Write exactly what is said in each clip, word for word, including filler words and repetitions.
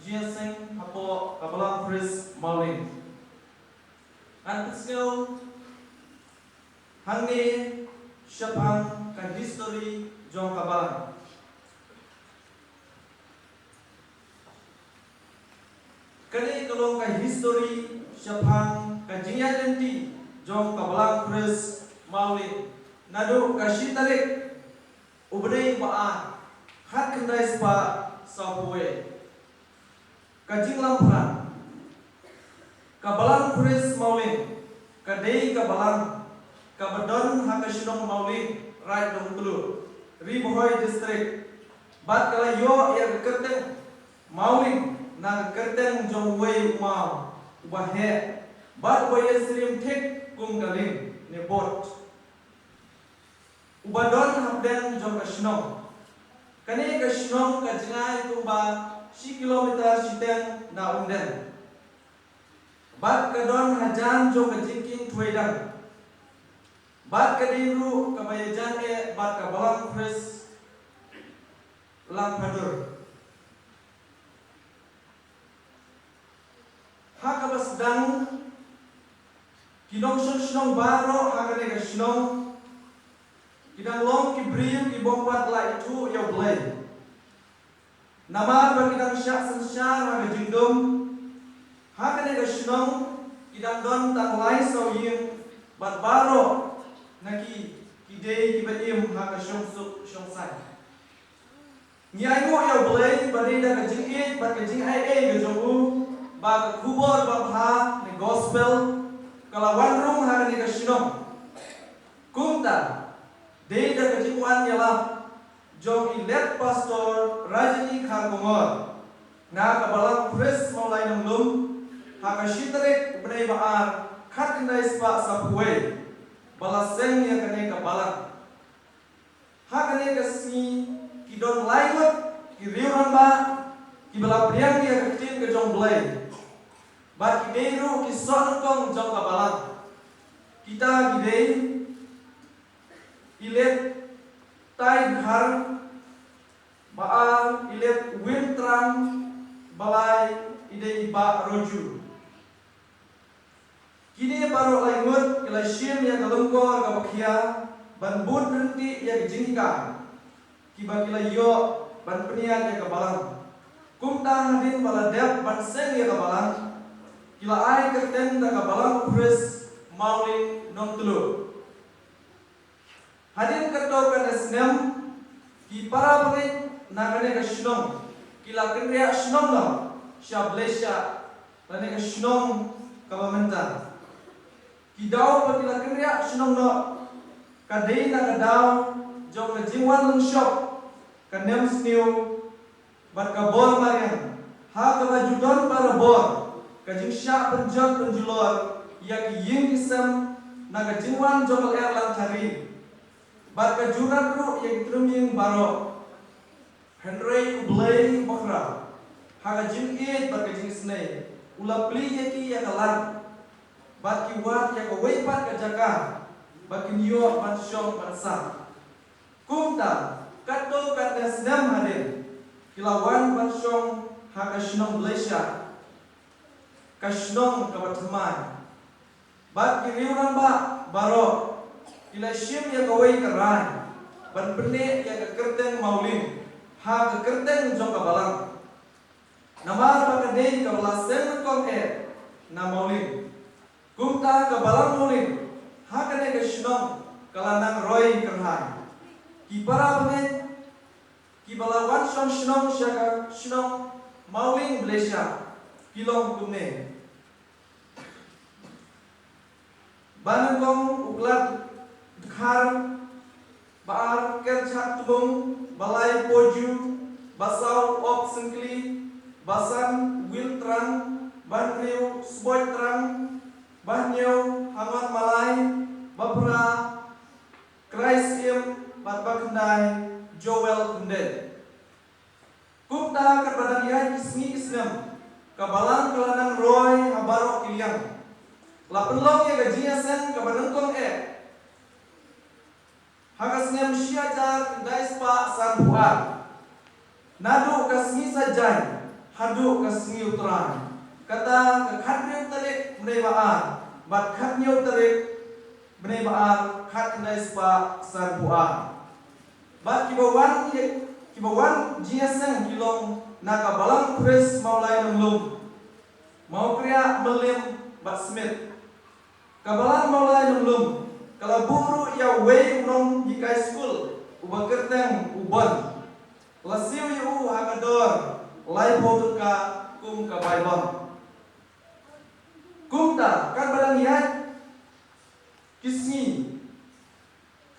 jingïaseng hapoh ka Balang Khrist Mawlieng. Ngan pynsngew hangne shaphang ka history jong ka Balang. Kane ka long ka history shaphang ka jingïaid lynti jong ka Balang Khrist Mawlieng naduh ka shi tarik u bnai ba ar, khatkhyndai spah sawphew wei. Ka jinglamphrang. Ka Balang Khrist Mawlieng ka dei ka balang kaba don ha ka shnong Mawlieng, Raid Nongtluh, Ri Bhoi District. Bad ka la ïoh ïa ka kyrteng Mawlieng na ka kyrteng jong uwei u maw uba heh bad uba ïasyriem thik kum ka lieng ne bot, uba don hapdeng jong ka shnong. Kane ka shnong ka jngai kumba shi kilometer shiteng na Umden. Bad ka don hajan jong ka jingkieng Thwaidan. Bad ka dei ruh kaba ïajan eh bad ka Balang Khrist Langphadur. Ha kaba sdang, ki nongshong shnong baroh ha kane ka shnong ki dang long ki briew ki bym pat lah ithuh ïa U Blei. Namar ba ki dang shah synshar ha ka jingdum, ha kane ka shnong ki dang don tang lai saw ïing bad baroh na ki ki dei kiba im ha ka shongsuk shongsaiñ. Ngi ainguh ïa U Blei ba dei da ka jingïeit bad ka jingaiei ka jong u ba ka khubor babha ne gospel ka la wan rung ha kane ka shnong. Kumta dei da ka jingwan ïalap jong i late pastor Rajini Kharkongor na ka Balang Khrist Mawlai Nonglum ha ka shi tarik u bnai ba ar, khatkhyndai spah sawphew wei, ba la seng ïa kane ka balang. Ha kane ka sngi ki don lai ngut ki riew rangbah kiba la pdiang ïa ka ktien ka jong U Blei. Bad ki dei ruh ki soh nyngkong jong ka balang. Kita ki dei i late Tai Dkhar, ba ar i late Win Trang, ba lai i dei i Bah Roju. Kine baroh lai ngut ki la shim ïa ka lyngkor kaba khia ban bud ryntih ïa ka jinghikai kiba ki la ïoh ban pynïaid ïa ka balang. Kumta hadien ba la dep ban seng ïa ka balang, ki la ai kyrteng da ka Balang U Khrist Mawlieng Nongtluh. Hadien katto katne snem, ki para bangeit na kane ka shnong ki la kynriah shnong noh sha Bleshah, lane ka shnong kaba mynta. Ki daw ba ki la kynriah shnong noh ka dei na ka daw jong ka jingwan lyngshop, ka nemsniew bad ka bor mariang, ha kaba ju don barabor ka jingshah pynjot pynjulor ïa ki ïing ki sem na ka jingwan jong ka Lyer Langthari, bad ka ju rat ruh ïa ki tnum ïing baroh. Hynrei U Blei u bakhraw, ha ka jingïeit bad ka jingisynei, u la plie ïa ki ïa ka lad, bad ki wad ïa kawei pat ka jaka ba kin ïoh ban shong ban sah. Kumta, katto katne snem hadien, ki la wan ban shong ha ka shnong Bleshah, ka shnong kaba thymmai. Bad ki riew rangbah baroh ki la shim ïa kawei ka rai ban pynneh ïa ka kyrteng Mawlieng ha ka kyrteng jong ka balang. Namar ba ka dei kaba la seng nyngkong eh na Mawlieng. Kumta ka Balang Mawlieng ha kane ka shnong ka la nang roi kyrhai. Ki para bangeit kiba la wan shong shnong sha ka shnong Mawlieng Bleshah ki long kumne: Ba nyngkong u Klat Dkhar, ba ar Kerchat Tmung, ba lai Poju, ba saw Op Syngkli, ba san Wil Trang, ba hynriew Sboi Trang, ba hynñiew Hangon Malai, ba phra Krai Syiem, bad ba khyndai Joel Khymdeit. Kumta katba dang ïaid ki sngi ki snem, ka balang ka la nang roi ha baroh ki liang. La pynlong ïa ka jingïaseng kaba nyngkong eh ha ka snem shi hajar khyndai spah sanphew ar. Naduh ka sngi Saitjaiñ haduh ka sngi U Trai. Kata ka khathynriew tarik bnai ba ar bad khathynñiew tarik bnai ba ar, khatkhyndai spah sanphew ar. Bad kiba wan, kiba wan jingïaseng ki long na ka Balang Khrist Mawlai Nonglum, Mawkriah, Mylliem bad Smit. Ka Balang Mawlai Nonglum ka la buh ruh ïa uwei u nonghikai skul uba kyrteng u Bon. La siew ïa u ha ka dor laiphew tyngka kum ka bai bam. Kumta katba dang ïaid ki sngi,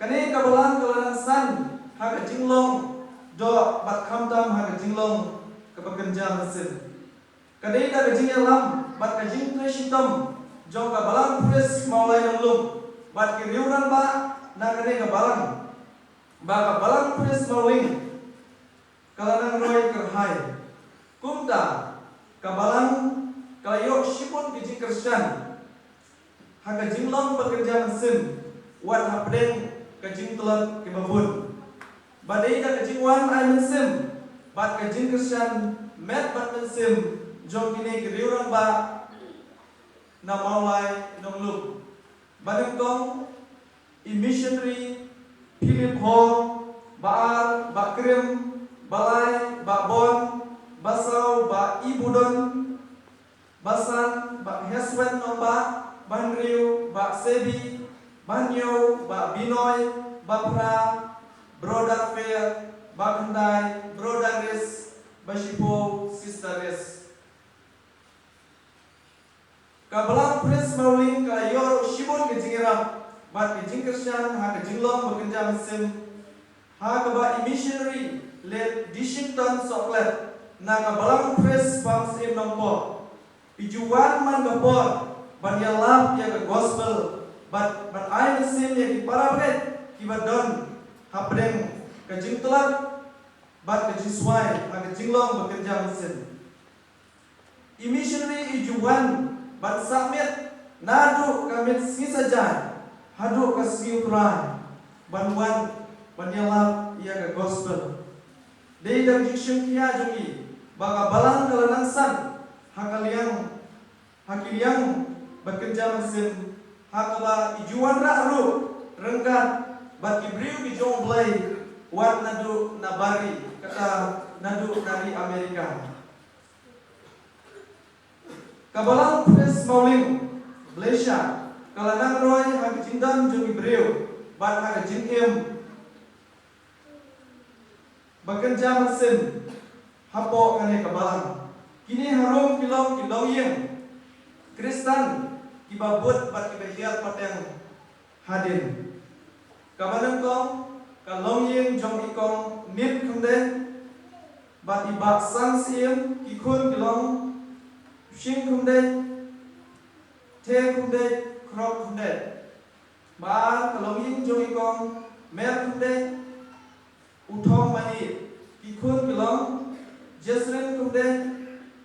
kane ka balang ka la nang san ha ka jinglong doh bad khamtam ha ka jinglong kaba kynja mynsiem. Ka dei da ka jingïalam bad ka jingtrei shitom jong ka Balang Khrist Mawlai Nonglum bad ki riew rangbah na kane ka balang ba ka Balang Khrist Mawlyng ka la nang roi kyrhai. Kumta ka balang ka la ïoh shibun ki jingkyrshan ha ka jinglong ba kynja mynsiem, wat hapdeng ka jingtlot kiba bun. Ba dei da ka jingwan ai mynsiem bad ka jingkyrshan met bad mynsiem jong kine ki riew rangbah na Mawlai Nonglum. Ba nyngkong, i missionary Philip Hall, ba ar, Bah Krim, ba lai, Bah Bon, ba saw, Bah Ibudon, ba san, Bah Heswen Nongbah, ba hynriew, Bah Sebi, ba hynñiew, Bah Binoy, ba phra, Brother Fair, ba khyndai, Brother Ris, ba shiphew, Sister Ris. Ka Balang Khrist Mawlyng ka la ïoh ruh shibun ka jingïarap bad ka jingkyrshan ha ka jinglong ba kynja mynsiem, ha kaba i missionary Late Dishington Sohklet na ka Balang Khrist Pamsyiem Nongpoh, i ju wan man ka por ban ïalap ïa ka gospel bad ban ai mynsiem ïa ki para bangeit kiba don hapdeng ka jingtlot bad ka jingswai ha ka jinglong ba kynja mynsiem. I missionary i ju wan ban sah miet naduh ka miet sngi Saitjaiñ haduh ka sngi U Trai ban wan ban ïalap ïa ka gospel. Dei da ka jingshim khia jong i ba ka balang ka la nang san ha ka liang, ha ki liang ba kynja mynsiem, ha kaba i ju wanrah ruh ryngkat bad ki briew ki jong U Blei wat naduh na bari, kata naduh na ri Amerika. Ka Balang Khrist Mawlyng, Bleshah, ka la nang roi ha ka jingdon jong ki briew bad ha ka jingim ba kynja mynsiem hapoh kane ka balang. Kine harum ki long ki longïing Khristan kiba bud bad kiba hiar pateng hadien. Kaba nyngkong ka longïing jong i Kong Nit Khymdeit bad i Bah Sang Syiem, ki khun ki long Shing Khymdeit, The Khymdeit, Khrok Khymdeit. Ba ar ka longïing jong i Kong Mer Khymdeit, u Thong Mani, ki khun ki long Jesrin Khymdeit,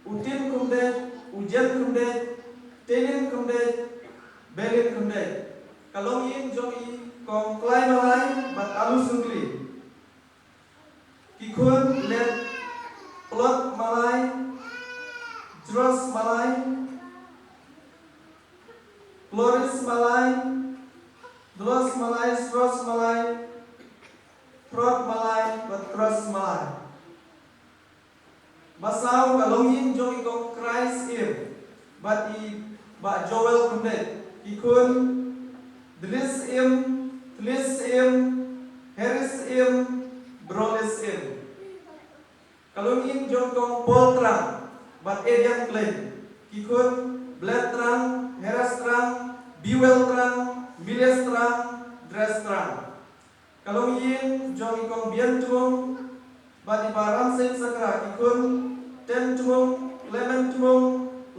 u Tim Khymdeit, u Jen Khymdeit, Tenin Khymdeit, Belin Khymdeit. Ka longïing jong i Kong Klai Malai bad Alu Sungkli. Ki khun Let Plot Malai, Jros Malai, Floris Malai, Dlos Malai, Sros Malai, Prot Malai bad Tros Malai. Ba saw ka longïing jong i Kong Krai Syiem bad i Bah Joel Khymdeit, ki khun Dlis Syiem, Thlis Syiem, Heris Syiem, Brolis Syiem. Ka longïing jong i Kong Paul Trang bad Ediang Klein, ki khun Blet Trang, Heras Trang, Biwel Trang, Miles Trang, Dres Trang. Ka longïing jong i Kong Bian Tmung bad i Bah Ramseng Sakra, ki khun Ten Tmung, Clement Tmung,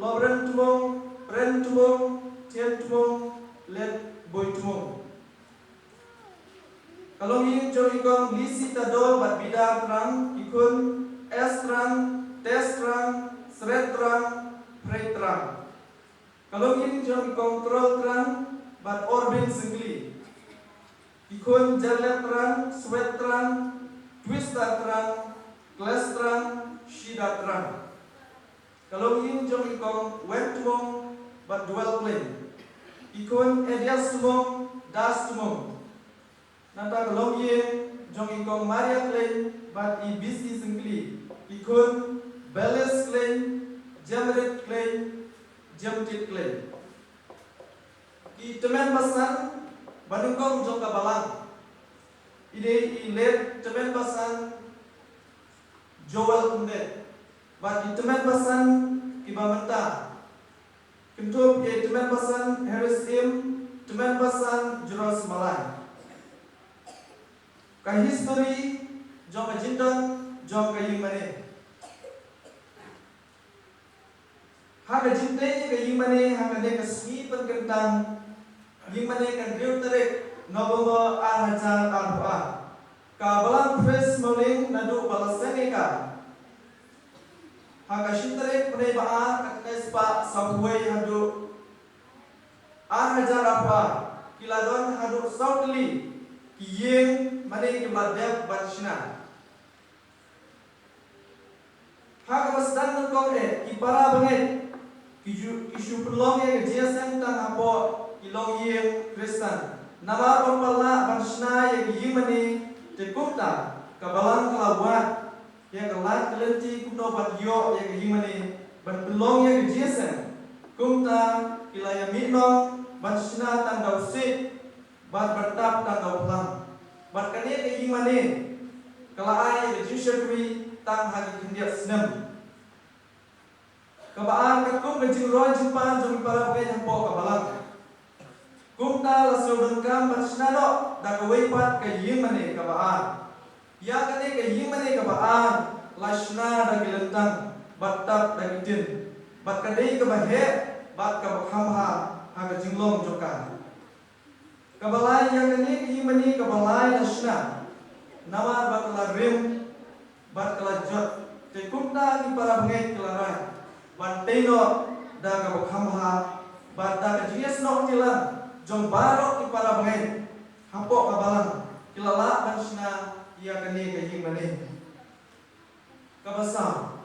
Lobren Tmung, Pren Tmung, Thien Tmung, Let Boi Tmung. Ka longïing jong i Kong Lisi Tador bad Bidar Trang, ki khun Es Trang, Tes Trang, Sret Trang, Phrei Trang. Ka longïing jong i Kong Trol Trang bad Orbin Syngkli, ki khun Jarlet Trang, Swet Trang, Twister Trang, Kles Trang, Shida Trang. Ka longïing jong i Kong Wen Tmung bad Duel Klein. I khun Elias Tmung, Das Tmung. Nangta ka longïing jong i Kong Maria Klein bad i Bisi Syngkli. I khun Belis Klein, Jemrit Klein, Jemtit Klein. I tymmen basan ba nyngkong jong ka balang i dei i late tymmen basan Joel Kumde bad i tymmen basan kiba mynta, kynthup ïa i tymmen basan Harris Im, tymmen basan Juros Malai. Ka history jong ka jingdon jong ka ïingmane. Ha ka jingtei ka ïingmane ha kane ka sngi pynkyntang ïingmane ka hynriew tarik November ar hajar arphew ar, ka Balang Chris Mawlieng naduh ba la seng ïa ka ha ka shi tarik bnai ba ar ka khyndai spah sawphew wei haduh ar hajar arphew ar, ki la don haduh saw tylli ki ïingmane kiba la dep ban shna. Ha kaba sdang nyngkong eh, ki para bangeit ki ju, ki shu pynlong ïa ka jingïaseng tang hapoh ki longïing Khristan. Namar ym pat lah ban shna ïa ka ïingmane, te kumta ka balang ka la wad ïa ka lad ka lynti kumno ban ïoh ïa ka ïingmane ban pynlong ïa ka jingïaseng. Kumta ki la ïa mih noh ban shna tang da u siej bad ban tap tang da u phlang. Bad kane ka ïingmane ka la ai ïa ka jingshakri tang ha ki khyndiat snem. Kaba ar, katkum ka jingroi jingpang jong ki para bangeit hapoh ka balang, kumta la sngewdonkam ban shna noh da kawei pat ka ïingmane kaba ar. Ïa kane ka ïingmane kaba ar la shna da ki lyntang bad tap da ki tin, bad ka dei kaba heh bad kaba kham bha ha ka jinglong jong ka. Kaba lai, ïa kane ka ïingmane kaba lai la shna namar ba ka la rim bad ka la jot, te kumta ki para bangeit ki la rai ban tei noh da kaba kham bha bad da ka jingïasnoh ktilang jong baroh ki para bangeit hapoh ka balang, ki la lah ban shna ïa kane ka ïingmane. Kaba saw,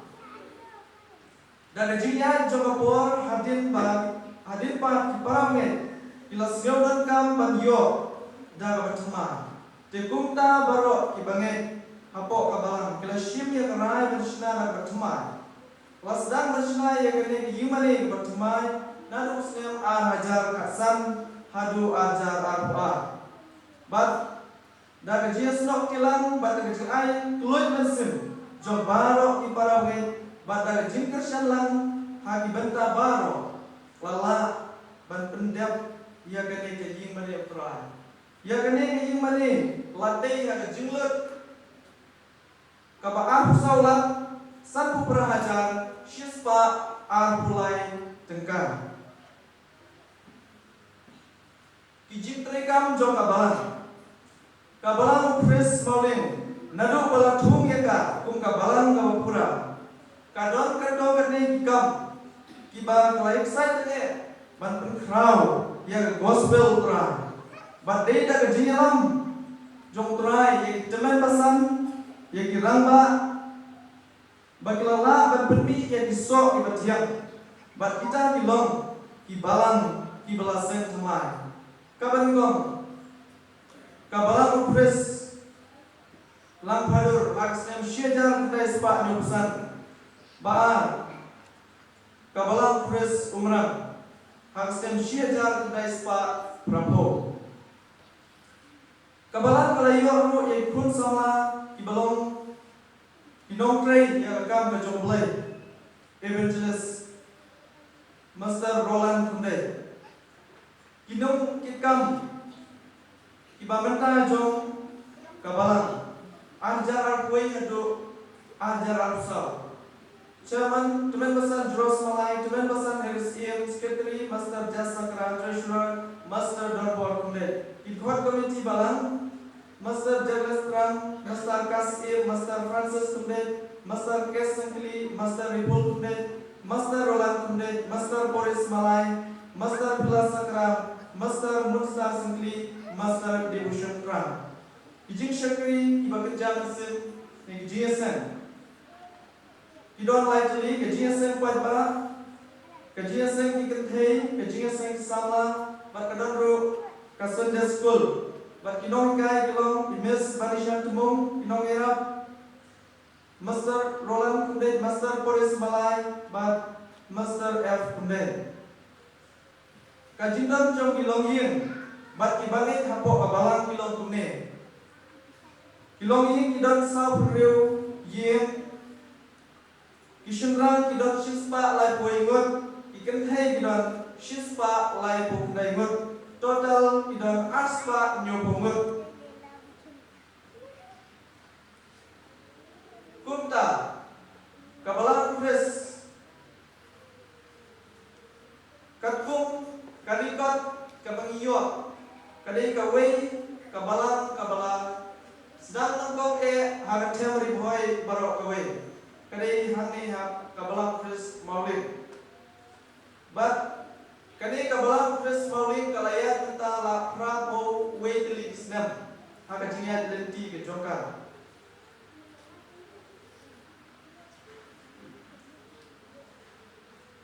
da ka jingïaid jong ka por, hadien ba, hadien pat ki para bangeit ki la sngewdonkam ban ïoh da kaba thymmai. Te kumta baroh ki bangeit hapoh ka balang ki la shim ïa ka rai ban shna da kaba thymmai. La sdang ban shna ïa kane ka ïingmane kaba thymmai naduh u snem ar hajar khatsan haduh ar hajar arphew ar. Bad da ka jingïasnoh ktilang bad da ka jingai kylluid mynsiem jong baroh ki para bangeit bad da ka jingkyrshan lang ha ki bynta baroh, la lah ban pyndep ïa kane ka ïingmane, U Trai. Ïa kane ka ïingmane la tei ha ka jinglut kaba arphew saw lak sanphew phra hajar shispah arphew lai tyngka. Ki jingtreikam jong ka balang. Ka balang Chris Mawlieng, naduh ba la thung ïa ka kum ka balang kaba pura, ka don katto katne ki kam kiba ka la ïeng sait tang eh ban pynkhraw ïa ka gospel U Trai. Bad dei da ka jingïalam jong U Trai ïa ki tymmen basan, ïa ki rangbah, ba ki la lah ban pynmih ïa ki soh kiba thiang bad kita ki long ki balang kiba la seng thymmai. Kaba nyngkong, ka balang u Chris Langphadur ha ka snem shi hajar khyndai spah hynñiewphew san. Ba ar, ka balang u Chris Umrang ha ka snem shi hajar khyndai spah phraphew. Ka balang ka la ïoh ruh ïa ki khun samla kiba long ki nongtrei ïa ka kam ka jong U Blei, Evangelist Master Roland Khymdeit. Ki nongkitkam kiba mynta jong ka balang, ar hajar arphew wei haduh ar hajar arphew saw. Chairman, Tymmen Basan Juros Malai, Tymmen Basan Harris E M, Secretary, Master Jas Sakra, Treasurer, Master Dorbor Khymdeit. Ki dkhot committee balang, Master Douglas Trang, Master Kas E M, Master Francis Khymdeit, Master Kes Sengkli, Master Ripul Khymdeit, Master Roland Khymdeit, Master Boris Malai, Master Pilar Sakra, Master Munstar Sengkli, Master Devotion Trang. Ki jingshakri kiba kynja mynsiem na ki jingïaseng. Ki don lai tylli, ka jingïaseng paidbah, Ka jingïaseng ki kynthei, ka jingïaseng ki samla, bad ka don ruh ka Sunday School. Bad ki nonghikai ki long i Miss Vanishan Tmung, ki nongïarap Mister Roland Kumdeit, Mister Boris Malai, bad Mister F Kumdeit. Ka jingdon jong ki longïing bad ki bangeit hapoh ka balang ki long kumne. Ki longïing ki don saw phew ïing, ki shynrang ki don shispah laiphew ngut, ki kynthei ki don shispah laiphew khyndai ngut, total ki don arspah hynñiewphew ngut. Kumta, ka balang Khrist, katkum ka record kaba ngi ïoh, ka dei kawei ka balang kaba la sdang nyngkong eh ha ka them Ri Bhoi baroh kawei, ka dei hangne ha ka balang Khrist Mawlieng. Bad kane ka balang Khrist Mawlieng ka la ïaid mynta la phra phew wei tylli ki snem ha ka jingïaid lynti ka jong ka.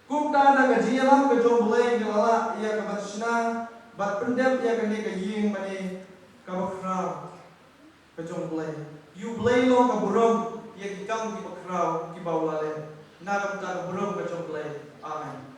Kumta da ka jingïalam ka jong U Blei ngi la lah ïa ka ban shna bad pyndep ïa kane ka ïing mane kaba khraw ka jong U Blei. Ïa U Blei long ka burom ïa ki kam kiba khraw kiba u la leh. Na ka bynta ka burom ka jong U Blei. Amen.